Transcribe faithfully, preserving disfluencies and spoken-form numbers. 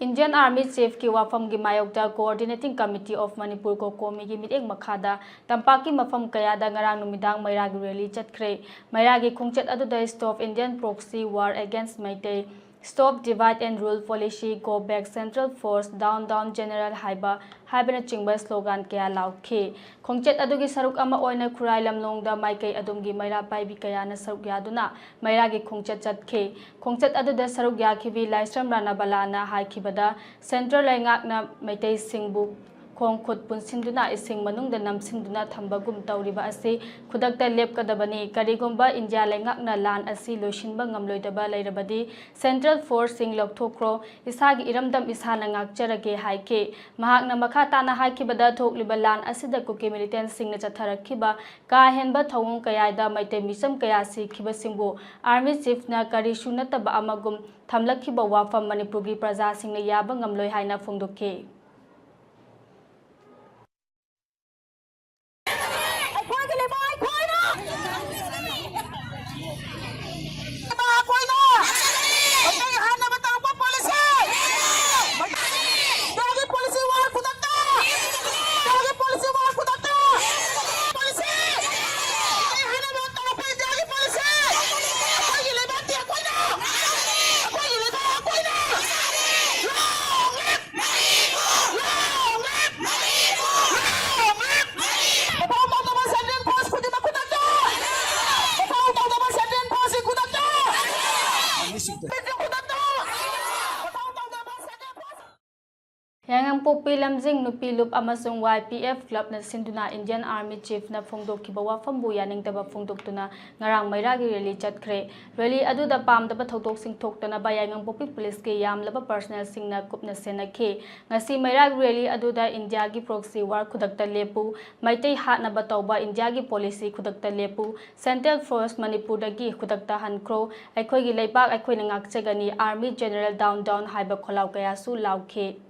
Indian Army Chief ꯀꯤ ꯋꯥꯐꯝꯒꯤ ꯃꯥꯌꯣꯛꯇ Coordinating Committee of Manipur, COCOMI ꯒꯤ ꯃꯤꯠꯌꯦꯡ ꯃꯈꯥꯗ ꯇꯝꯄꯥꯛꯀꯤ ꯃꯐꯝ ꯀꯌꯥꯗ ꯉꯔꯥꯡ ꯅꯨꯃꯤꯗꯥꯡ ꯃꯩꯔꯥꯒꯤ rally ꯆꯠꯈ꯭ꯔꯦ꯫ ꯃꯩꯔꯥꯒꯤ ꯈꯣꯡꯆꯠ ꯑꯗꯨꯗ Stop Indian Proxy War Against Meitei, Stop Divide and Rule Policy, Go Back Central Force, Down Down General ꯍꯥꯏꯕ, ꯍꯥꯏꯕꯅꯆꯤꯡꯕ slogan ꯀꯌꯥ ꯂꯥꯎꯈꯤ꯫ ꯈꯣꯡꯆꯠ ꯑꯗꯨꯒꯤ ꯁꯔꯨꯛ ꯑꯃ ꯑꯣꯏꯅ ꯈꯨꯔꯥꯏ ꯂꯝꯂꯣꯡꯗ ꯃꯥꯏꯀꯩ ꯑꯗꯨꯝꯒꯤ ꯃꯩꯔꯥ ꯄꯥꯏꯕꯤ ꯀꯌꯥꯅ ꯁꯔꯨꯛ ꯌꯥꯗꯨꯅ ꯃꯩꯔꯥꯒꯤ ꯈꯣꯡꯆꯠ ꯆꯠꯈꯤ꯫ ꯈꯣꯡꯆꯠ ꯑꯗꯨꯗ ꯁꯔꯨꯛ ꯌꯥꯈꯤꯕꯤ ꯂꯥꯏꯁ꯭ꯔꯝ ꯔꯥꯅꯥꯕꯂꯥꯅ ꯍꯥꯏꯈꯤꯕꯗ, Central ꯂꯩꯉꯥꯛꯅ ꯃꯩꯇꯩꯁꯤꯡꯕꯨ ꯈꯣꯡ ꯈꯨꯠ ꯄꯨꯟꯁꯤꯟꯗꯨꯅ ꯏꯁꯤꯡ ꯃꯅꯨꯡꯗ ꯅꯝꯁꯤꯟꯗꯨꯅ ꯊꯝꯕꯒꯨꯝ ꯇꯧꯔꯤꯕ ꯑꯁꯤ ꯈꯨꯗꯛꯇ ꯂꯦꯞꯀꯗꯕꯅꯤ꯫ ꯀꯔꯤꯒꯨꯝꯕ ꯏꯟꯗꯤꯌꯥ ꯂꯩꯉꯥꯛꯅ ꯂꯥꯟ ꯑꯁꯤ ꯂꯣꯏꯁꯤꯟꯕ ꯉꯝꯂꯣꯏꯗꯕ ꯂꯩꯔꯕꯗꯤ Central Force ꯁꯤꯡ ꯂꯧꯊꯣꯛꯈ꯭ꯔꯣ, ꯏꯁꯥꯒꯤ ꯏꯔꯝꯗꯝ ꯏꯁꯥꯅ ꯉꯥꯛꯆꯔꯒꯦ ꯍꯥꯏꯈꯤ꯫ ꯃꯍꯥꯛꯅ ꯃꯈꯥ ꯇꯥꯅ ꯍꯥꯏꯈꯤꯕꯗ, ꯊꯣꯛꯂꯤꯕ ꯂꯥꯟ ꯑꯁꯤꯗ ꯀꯨꯀꯤ militant ꯁꯤꯡꯅ ꯆꯠꯊꯔꯛꯈꯤꯕ ꯀꯥ ꯍꯦꯟꯕ ꯊꯧꯑꯣꯡ ꯀꯌꯥꯗ ꯃꯩꯇꯩ ꯃꯤꯆꯝ ꯀꯌꯥ ꯁꯤꯈꯤꯕꯁꯤꯡꯕꯨ Army Chief ꯅ ꯀꯔꯤꯁꯨ ꯅꯠꯇꯕ ꯑꯃꯒꯨꯝ ꯊꯝꯂꯛꯈꯤꯕ ꯋꯥꯐꯝ ꯃꯅꯤꯄꯨꯔꯒꯤ ꯄ꯭ꯔꯖꯥꯁꯤꯡꯅ ꯌꯥꯕ ꯉꯝꯂꯣꯏ ꯍꯥꯏꯅ ꯐꯣꯡꯗꯣꯛꯈꯤ꯫ ꯑꯩꯈꯣꯏꯒꯤ ꯂꯩꯕꯥꯛ ꯑꯩꯈꯣꯏꯅ! ꯂꯩꯕꯥꯛ ꯑꯩꯈꯣꯏꯅ! ꯃꯩꯇꯩ ꯍꯥꯠꯅꯕ ꯇꯧꯔꯛꯄ policy! ꯃꯩꯇꯩꯒꯤ policy war ꯈꯨꯗꯛꯇ! ꯃꯩꯇꯩꯒꯤ policy war ꯈꯨꯗꯛꯇ! Policy! ꯃꯩꯇꯩ ꯍꯥꯠꯅꯕ ꯇꯧꯔꯛꯄ ꯏꯟꯗꯤꯌꯥꯒꯤ policy! ꯑꯩꯈꯣꯏꯒꯤ ꯂꯩꯕꯥꯛꯇꯤ ꯑꯩꯈꯣꯏꯅ! ꯑꯩꯈꯣꯏꯒꯤ ꯂꯩꯕꯥꯛ ꯑꯩꯈꯣꯏꯅ! Long live! ꯃꯊꯧ ꯇꯧꯗꯕ Central Force ꯈꯨꯗꯤꯡꯃꯛ ꯈꯨꯗꯛꯇ! ꯃꯊꯧ ꯇꯧꯗꯕ Central Force ꯈꯨꯗꯛꯇ! ꯈꯨꯗꯛꯇ! ꯃꯊꯧ ꯇꯧꯗꯕ Central Force! ꯌꯥꯏꯉꯪꯄꯣꯛꯄꯤ ꯂꯝꯖꯤꯡ ꯅꯨꯄꯤ ꯂꯨꯞ ꯑꯃꯁꯨꯡ Y P F club ꯅ ꯁꯤꯟꯗꯨꯅ Indian Army Chief ꯅ ꯐꯣꯡꯗꯣꯛꯈꯤꯕ ꯋꯥꯐꯝꯕꯨ ꯌꯥꯅꯤꯡꯗꯕ ꯐꯣꯡꯗꯣꯛꯇꯨꯅ ꯉꯔꯥꯡ ꯃꯩꯔꯥꯒꯤ rally ꯆꯠꯈ꯭ꯔꯦ꯫ Rally ꯑꯗꯨꯗ ꯄꯥꯝꯗꯕ ꯊꯧꯗꯣꯛꯁꯤꯡ ꯊꯣꯛꯇꯅꯕ ꯌꯥꯏꯉꯪꯄꯣꯛꯄꯤ police ꯀꯤ ꯌꯥꯝꯂꯕ personnel ꯁꯤꯡꯅ ꯀꯨꯞꯅ ꯁꯦꯟꯅꯈꯤ꯫ ꯉꯁꯤ ꯃꯩꯔꯥꯒꯤ rally ꯑꯗꯨꯗ ꯏꯟꯗꯤꯌꯥꯒꯤ proxy war ꯈꯨꯗꯛꯇ ꯂꯦꯞꯄꯨ, ꯃꯩꯇꯩ ꯍꯥꯠꯅꯕ ꯇꯧꯕ ꯏꯟꯗꯤꯌꯥꯒꯤ policy ꯈꯨꯗꯛꯇ ꯂꯦꯞꯄꯨ, Central Force ꯃꯅꯤꯄꯨꯔꯗꯒꯤ ꯈꯨꯗꯛꯇ ꯍꯟꯈ꯭ꯔꯣ, ꯑꯩꯈꯣꯏꯒꯤ ꯂꯩꯕꯥꯛ ꯑꯩꯈꯣꯏꯅ ꯉꯥꯛꯆꯒꯅꯤ, Army General down down ꯍꯥꯏꯕ ꯈꯣꯜꯂꯥꯎ ꯀꯌꯥꯁꯨ ꯂꯥꯎꯈꯤ꯫